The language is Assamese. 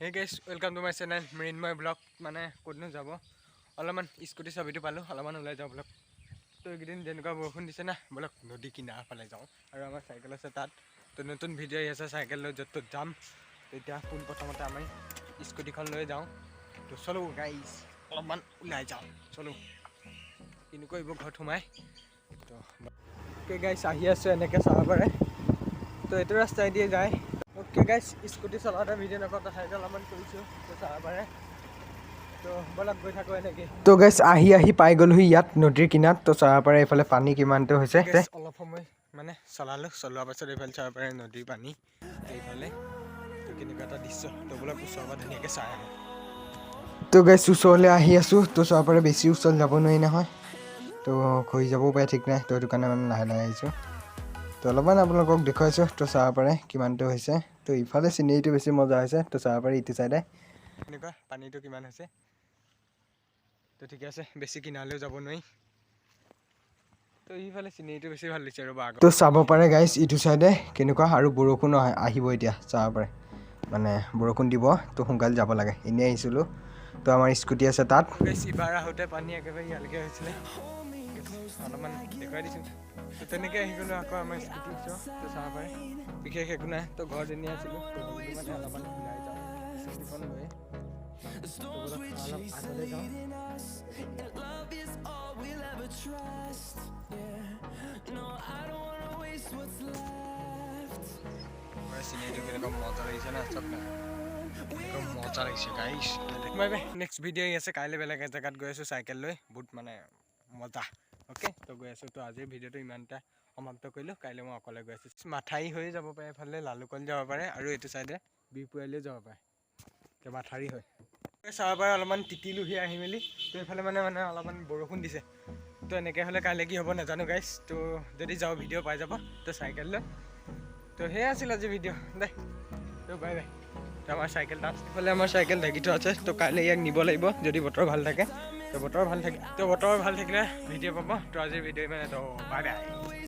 Hey guys, welcome to my channel Mrinmoy blog. মানে ক'তনো যাব, অলপমান স্কুটি চাবিটো পালোঁ, অলপমান ওলাই যাওঁ বলক। তো এইকেইদিন যেনেকুৱা বৰষুণ দিছে না, বলক নদী কিনাৰৰ ফালে যাওঁ। আৰু আমাৰ চাইকেল আছে তাত। তো নতুন ভিডিঅ' আহি আছে, চাইকেল লৈ য'ত ত'ত যাম। তেতিয়া পোনপ্ৰথমতে আমি স্কুটিখন লৈ যাওঁ। তো চলো গাইজ, অলপমান ওলাই যাওঁ, চলো। কিনো কৰিব ঘৰত সোমাই? তো অ'কে গাইজ, আহি আছোঁ এনেকৈ চাব পাৰে। তো এইটো ৰাস্তাইদিয়ে যায়। অ'কে গাইজ, স্কুটি চলাওঁতে ভিডিঅ' নকৰোঁ, তথাপিতো অলপমান কৰিছোঁ। তো চাব পাৰে। তো ব'লক, গৈ থাকোঁ এনেকৈ। তো গাইছ, আহি আহি পাই গ'লোহি ইয়াত নদীৰ কিনাৰত। তো চাব পাৰে, এইফালে পানী কিমানটো হৈছে। Guys, অলপ সময় মানে চলালোঁ। চলোৱাৰ পাছত এইফালে চাব পাৰে নদীৰ পানী এইফালে। তো কেনেকুৱা এটা দৃশ্য! তো ব'লক, ওচৰৰ পৰা ধুনীয়াকৈ চাই আহোঁ। তো গাইছ, ওচৰলৈ আহি আছোঁ। তো চাব পাৰে, বেছি ওচৰত যাব নোৱাৰি নহয়, তো খহি যাবও পাৰে, ঠিক নাই। তো সেইটো কাৰণে মানে লাহে লাহে আহিছোঁ। তো অলপমান আপোনালোকক দেখুৱাইছোঁ। তো চাব পাৰে কিমানটো হৈছে। তো ইফালে চিনেৰীটো বেছি মজা হৈছে। তো চাব পাৰে ইটো চাইডে। এনেকুৱা পানীটো কিমান হৈছে। তো ঠিকে আছে, বেছি কিনাৰলৈও যাব নোৱাৰি। তো ইফালে চিনেৰীটো বেছি ভাল লাগিছে ৰ'বা আগত। তো চাব পাৰে গাইছ, ইটো চাইডে কেনেকুৱা। আৰু বৰষুণ আহিব এতিয়া, চাব পাৰে। মানে বৰষুণ দিব, তো সোনকালে যাব লাগে। এনেই আহিছিলোঁ। তো আমাৰ স্কুটি আছে তাত। গাইছ, ইবাৰ আহোঁতে পানী একেবাৰে ইয়ালৈকে হৈছিলে। অলপমান দেখুৱাই দিছোঁ। তো তেনেকৈ আহি গ'লোঁ আকৌ আমাৰ স্কুটি ওচৰ। তো চাব পাৰে, বিশেষ একো নাই। তো ঘৰত এনেই আছিলোঁ, তো ভাবিলোঁ মানে অলপমান ওলাই যাওঁ স্কুটিখন লৈ। তো ব'লক, অলপ আগলৈ যাওঁ। Love is all we'll ever trust. Yeah, no, I don't wanna waste what's left. চিনেৰীটো কেনেকুৱা মজা লাগিছে না চব না, একদম মজা লাগিছে গাইছ। বাই বাই, নেক্সট ভিডিঅ' আহি আছে। কাইলৈ বেলেগ এজেগাত গৈ আছোঁ চাইকেল লৈ, বহুত মানে মজা। অ'কে, তো গৈ আছোঁ। তো আজিৰ ভিডিঅ'টো ইমানতে সমাপ্ত কৰিলোঁ। কাইলৈ মই অকলে গৈ আছোঁ। মাথাউৰি হৈ যাব পাৰে, এইফালে লালুকল যাব পাৰে আৰু এইটো চাইডে বিহপুৰীয়ালৈ যাব পাৰে। তো মাথাউৰি হৈ চাব পাৰে। অলপমান তিতিলোহি আহি মেলি। তো এইফালে মানে অলপমান বৰষুণ দিছে। তো এনেকৈ হ'লে কাইলৈ কি হ'ব নাজানো গাইছ। তো যদি যাওঁ, ভিডিঅ' পাই যাব। তো চাইকেল লৈ। তো সেয়াই আছিল আজি ভিডিঅ' দে। তো বাই বাই। তো আমাৰ চাইকেল তাত, ইফালে আমাৰ চাইকেল ঢাকি থোৱা আছে। তো কাইলৈ ইয়াক নিব লাগিব যদি বতৰ ভাল থাকে। তো বতৰ ভাল থাকে, তো বতৰ ভাল থাকিলে ভিডিঅ' পাব। তো আজিৰ ভিডিঅ' ইমানে। তো বাই বাই।